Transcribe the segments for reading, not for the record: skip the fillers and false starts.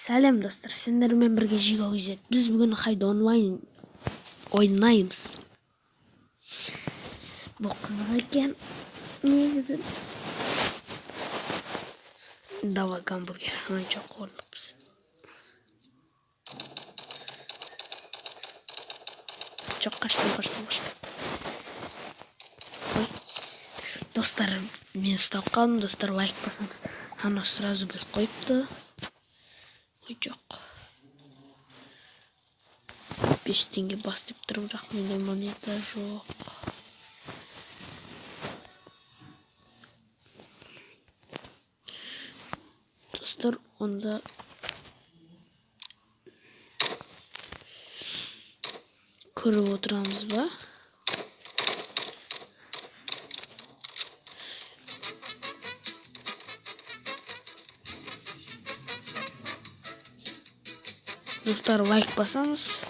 Сәлем достар, сендермен бірге Жиго KZ. Біз бүгін Хайд онлайн ойнаймыз. Бұл қызық екен негізі. Давай гамбургер. Ай, жоқ, орындық біз. Жоқ, қаштым, қаштым, қаштым. Ой. Достар, мен ұстап қалдым. Достар, лайк басамыз. Ана сразу біліп қойыпты. Ой, жоқ. 5 теңге бас деп тұр, бірақ менде монета жоқ. Достар, онда көріп отырамыз ба? Достар, лайк басамыз.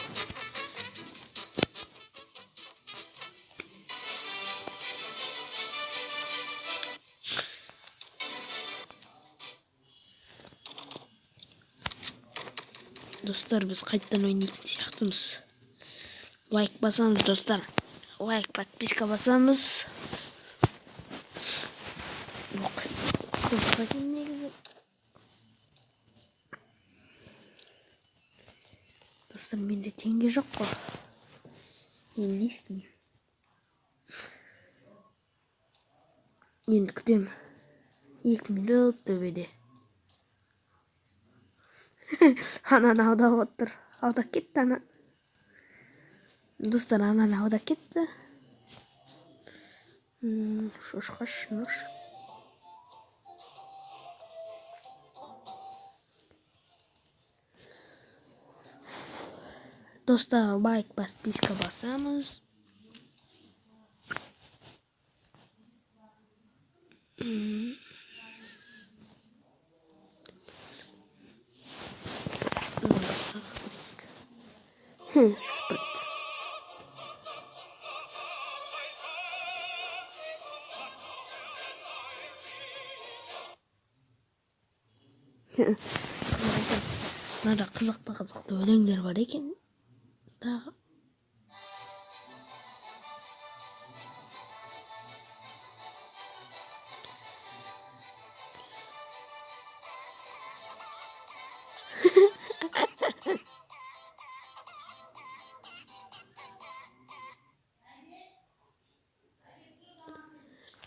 Достар, біз қайтадан ойнайтын сияқтымыз. Лайк басамыз, достар. Лайк, подписка басамыз. Бұл қызық екен негізі. Достар, менде теңге жоқ қой. Енді не істеймін? Енді күтемін. 2 минут төбеде. Ананы аудап отыр. Аудап кетті ана. Достар, ананы аудап кетті. Шошқаш, нож. Достар, лайк, подписка басамыз. Басқа көрейік. Спрайт. Қызық екен. Мынада қызықты өлеңдер бар екен. Тағы.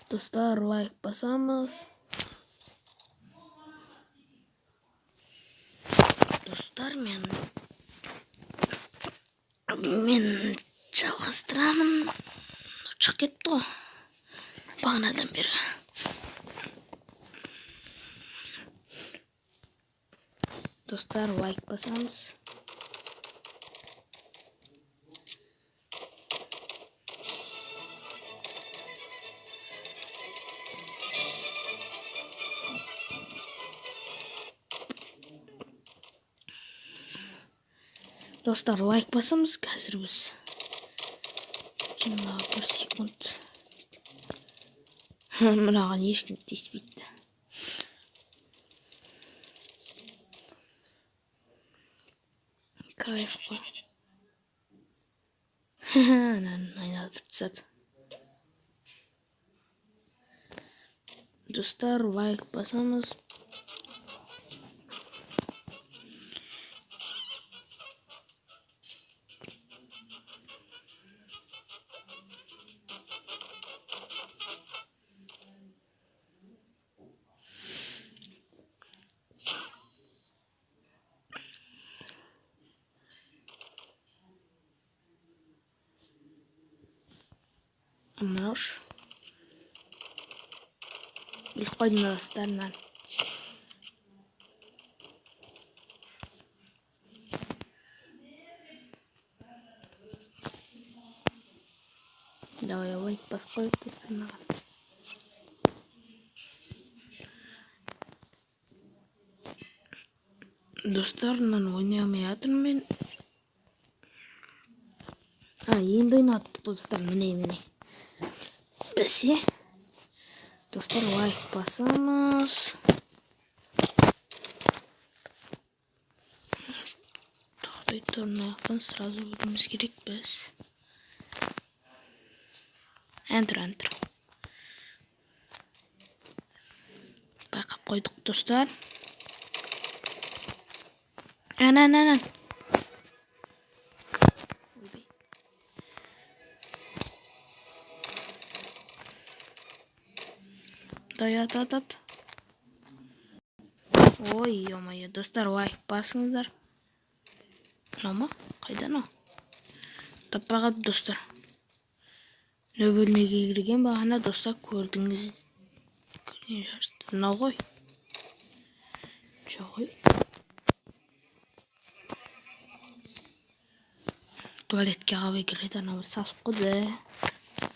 Достар, лайк басамыз. Достар, мен жалғастырамын. Шығып кетті ғой бағанадан бері. Достар, лайк басамыз. Достар, лайк басамыз. Қазір біз 21 секунд. Мынаған ешкім тиіспейді. Кайф қой. Ананы айналдырып тастады. Достар, лайк басамыз. Мынауш. Біліп қойдым достар, мынаны. Давай, лайк басып қояйық достар мынаған. Достар, мынаны ойнай алмай жатырмын мен. Енді ойнадық достар, міне, міне. Бәсе. Достар, лайк басамыз. Той тұр, мына жақтан сразу өтуіміз керек біз. Ән тұр, ән тұр. Байқап қойдық, достар. Ән, ән, ән, ән. Ойбай. Дай, ат, ат, ат. Ой, ё-моё, достар, лайк басыңыздар. Мынау ма? Қайда анау? Таппай қалдым, достар. Мына бөлмеге кірген бағана, достар, көрдіңіз. Көрген шығарсыздар. Мынау ғой. Жоқ ой. Туалетке қалай кіреді, анау бір сасып қойды.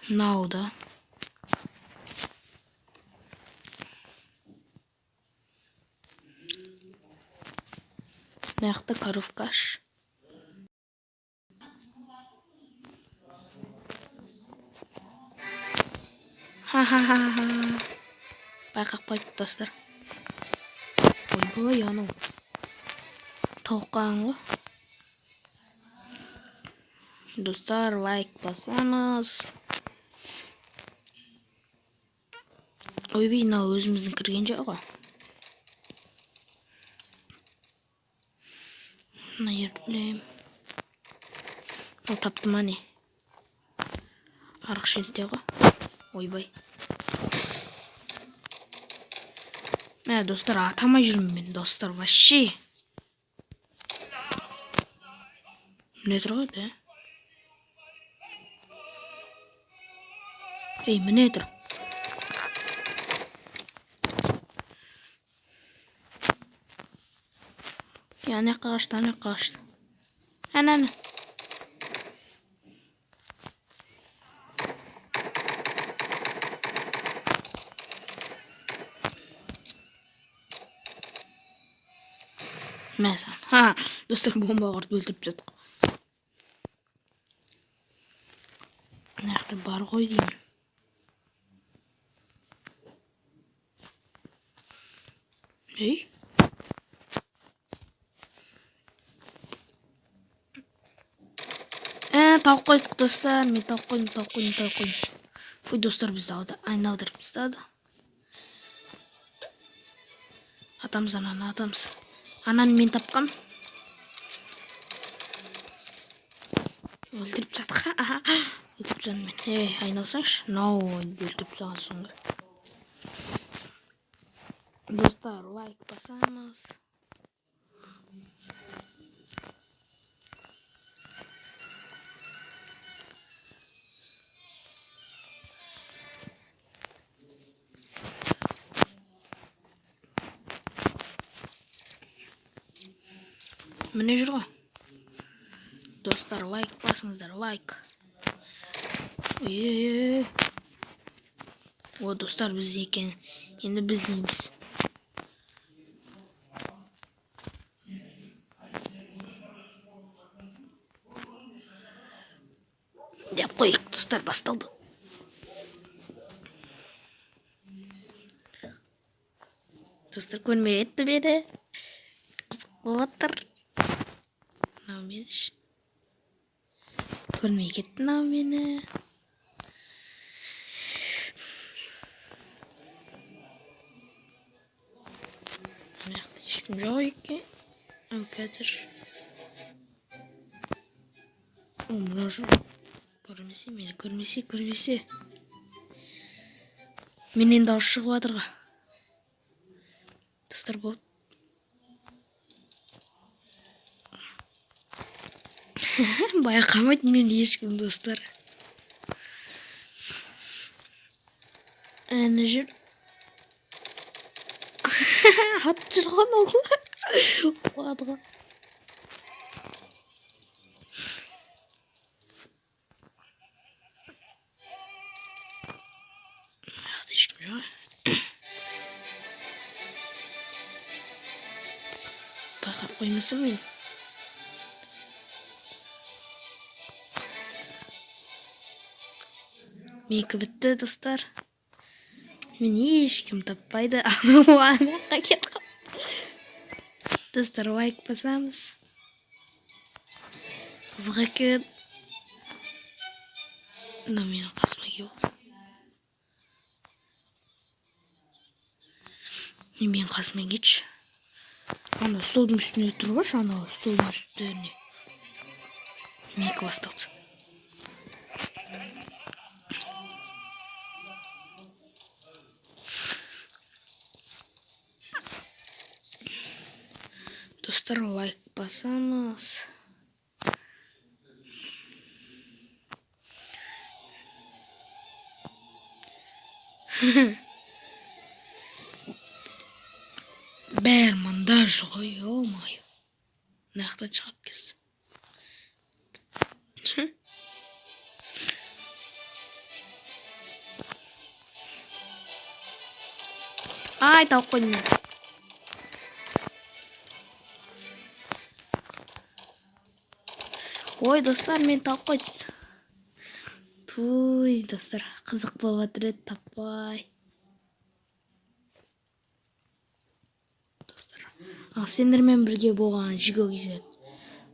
Мынау да. Мына жақта коровка аш. Ха-ха-ха-ха. Байқап қойды, достар. Ойбай, анау. Тауық қаған ғой. Достар, лайк басамыз. Ойбай, мынау өзіміздің кірген жер ғой. Мына жерді білемін. Мынау тапты ма не? Арық шетте ғой. Ойбай. Мә, достар, атамай жүрмін мен, достар, вообще. Міне тұр ғой, да? Ей, міне тұр. Ей, ана жаққа қашты, ана жаққа қашты. Әне, әне. Мә саған. Ха, достар, бомба құртып өлтіріп тастадық. Мына жақта бар ғой деймін. Ей. Тауық қойдық, достар. Мен тауық қойдым, тауық қойдым, тауық қойдым. Фу, достар, бізді айналдырып тастады. Атамыз ананы, атамыз. Ананы мен тапқам. Өлтіріп тастадық. Өлтіріп тастадым мен. Ей, айналсаңшы. Мынау өлтіріп тастағансың ғой. Достар, лайк басамыз. Міне жүр ғой. Достар, лайк басыңыздар, лайк. Ой-ой-ой. О, достар, біз екен. Енді біз неміз. Деп қойық, достар, басталды. Достар, көрмей кетті мені. Қызық болып жатыр. Мынау мені ше. Көрмей кетті мынау мені. Мына жақта ешкім жоқ екен. Ау, қазір. О, мынау жоқ. Көрмесе мені, көрмесе, көрмесе. Менен дауыс шығып жатыр ғой. Достар, болды. Байқамайды мені ешкім, достар. Әні жүр. Ат жүр ғой анау. Қуады ғой. Мына жақта ешкім жоқ. Байқап қоймасам мен. Менікі бітті, достар. Мені ешкім таппайды. Анау ана жаққа кетіп қалды. Достар, лайк басамыз. Қызық екен. Мынау менің қасыма келіп отыр. Менің қасыма кетші. Ана столдың үстіне тұрып алшы, анау столдың үстіне. Менікі басталды. Достар, лайк басамыз. Бәрі мында жүр ғой, ё-моё. Мына жақтан шығады қазір. Ай, тауып қойдым мен. Ой, достар, мен тауып қойдым. Туй, достар, қызық болып жатыр еді, таппай. Достар, ал сендермен бірге болған Жиго KZ.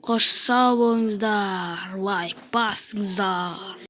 Қош, сау болыңыздар, лайк басыңыздар.